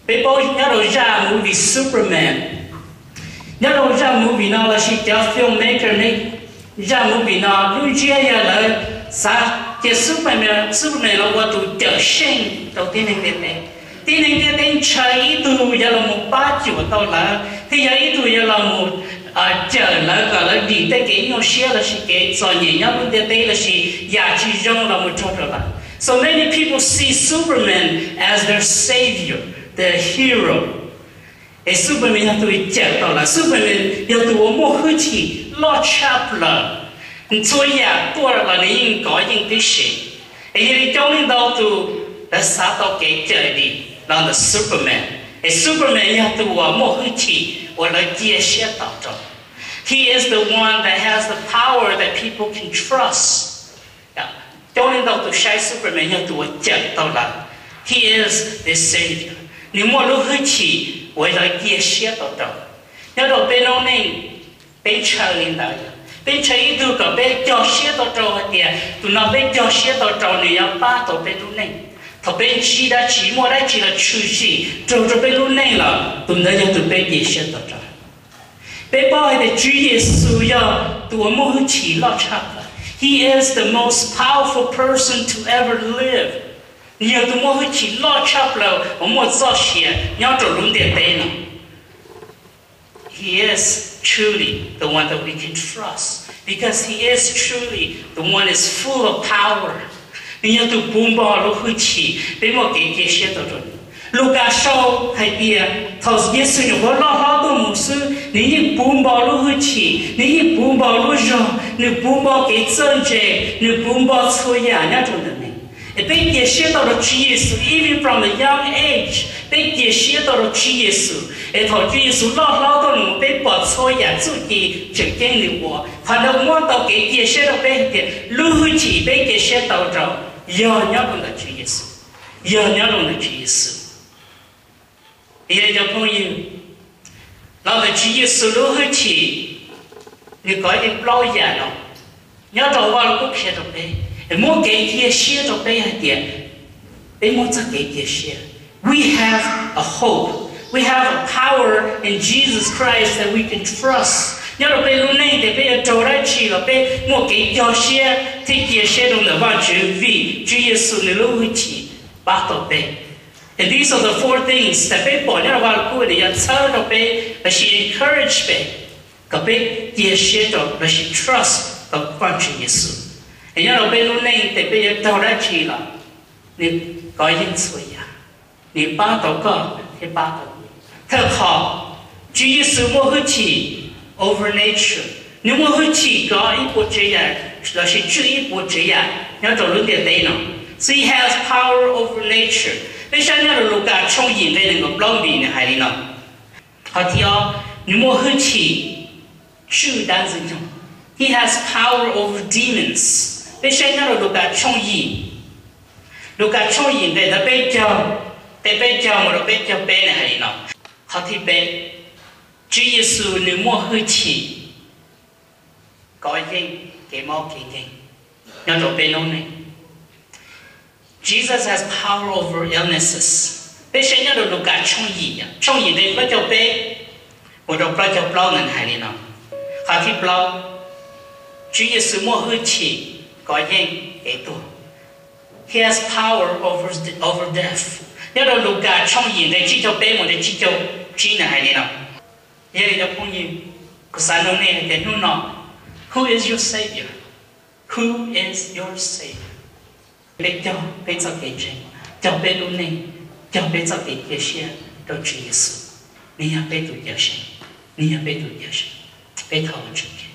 Peb paub nyob rau zaj movie Superman, nyob rau zaj movie no lossis cov filmmaker ne, zaj movie no lub ntsiab yog lawv xav cia Superman, Superman los ua tus cawm seej rau tib neeg ntiaj teb. Tib neeg ntiaj teb ntshaw ib tug yog los mus pab cuam tau lawv, thiab yog ib tug yog los mus cawm lawv kom lawv dim tej kev nyuaj siab lossis kev txom nyem nyob lub ntiaj teb lossis yam tsis zoo los mus raug rau lawv. So many people see Superman as their savior, their hero. Es Superman yog tus cawm tau lawv, Superman yog tus uas muaj hwj chim loj tshaj plaws. Txhua yam tuaj los nws yeej kov yeej tib si. Es yog li coob leej ntau tus lawv xav tau kev cawm dim los ntawm Superman. Es Superman yog tus uas muaj hwj chim uas lawv cia siab tau rau. He is the one that has the power that people can trust. Coob leej ntau tus saib Superman yog tus uas cawm tau lawv. He is the savior. Nws muaj lub hwj chim uas lawv cia siab tau rau. Nyob rau peb noob neej, peb ntshaw li ntawd, peb ntshaw ib tug kom peb cog siab tau rau hais tias tus no peb cog siab tau rau nws yuav pab tau peb lub neej. Thaum peb ntsib dab tsi, muaj dab tsi los tshwm sim raug rau peb lub neej los tus ntawd yog tus peb cia siab tau rau. Peb paub hais tias Tswv Yexus yog tus uas muaj hwj chim loj tshaj plaws. He is the most powerful person to ever live. Nws yog tus muaj hwj chim loj tshaj plaws uas muaj txoj sia nyob rau lub ntiaj teb no. He is truly the one that we can trust because he is truly the one is full of power. Nws yog tus puv npo lub hwj chim, peb muaj kev cia siab tau rau nws. Lukas sau hais tias thaum Yexus nyuam qhuav loj hlob tuaj mus xwb, nws yeej puv npo lub hwj chim, nws yeej puv npo lub zog, nws puv npo kev txawj ntse, nws puv npo txhua yam nyob rau ntawm nws. Es peb cia siab tau rau Tswv Yexus even from a young age, peb cia siab tau rau Tswv Yexus. Es thaum Tswv Yexus loj hlob tuaj mus, peb pom txhua yam txuj ci tseem ceeb nws ua, qhov ntawd muab tau kev cia siab rau peb hais tias lub hwj chim peb cia siab tau rau yog nyob rau ntawm Tswv Yexus, yog nyob rau ntawm Tswv Yexus. Yog cov phooj ywg, los ntawm Tswv Yexus lub hwj chim, nws kov yeej plaub yam no nyob rau Vaj Lug Kub qhia rau peb, es muab kev cia siab rau peb hais tias peb muaj txoj kev cia siab. We have a hope. We have a power in Jesus Christ that we can trust. Nyob rau peb lub neej tias peb yuav raug dab tsi los peb muaj kev cog siab thiab cia siab rau ntawm Vajtswv vim Tswv Yexus nws lub hwj chim pab tau peb. And these are the four things that peb pom nyob rau Vaj Lug Kub, nws yuav txhawb rau peb lossis encourage peb kom peb cia siab rau lossis trust tau Vajtswv Yexus. Es nyob rau peb lub neej tias peb yuav raug dab tsi los nws kov yeej txhua yam, nws pab tau koj thiab pab tau kuv. Thawj qhov, Tswv Yexus muaj hwj chim over nature, nws muaj hwj chim kov ib puas tsav yam lossis tswj ib puas tsav yam nyob rau lub ntiaj teb no. So he has power over nature. Peb saib nyob rau Lukas tshooj yim nqe nees nkaum plaub nqe nws hais li no. Qhov thib ob, nws muaj hwj chim tswj dab ntxwg nyoog. He has power over demons. Peb saib nyob rau Lukas tshooj yim, Lukas tshooj yim nqe ntawm peb caug, nqe peb caug mus rau peb caug peb nws hais li no. Qhov thib peb, Tswv Yexus nws muaj hwj chim kov yeej kev mob kev nkeeg nyob rau peb noob neej. Jesus has power over illnesses. Peb saib nyob rau Lukas tshooj yim, tshooj yim nqe plaub caug peb mus rau plaub caug plaub ntawd hais li no. Qhov thib plaub, Tswv Yexus muaj hwj chim kov yeej kev tuag. He has power over, over death. Nyob rau Lukas tshooj yim nqe tsib caug peb mus rau tsib caug tsib ntawd hais li no. Yog li cov phooj ywg, kuv xav nug nej hais tias hnub no, who is your savior? Who is your savior? Peb cog peb txoj kev ntseeg, cog peb lub neej, cog peb txoj kev cia siab rau Tswv Yexus. Nws yog peb tus cawm seej, nws yog peb tus cawm seej. Peb thov Vajtswv.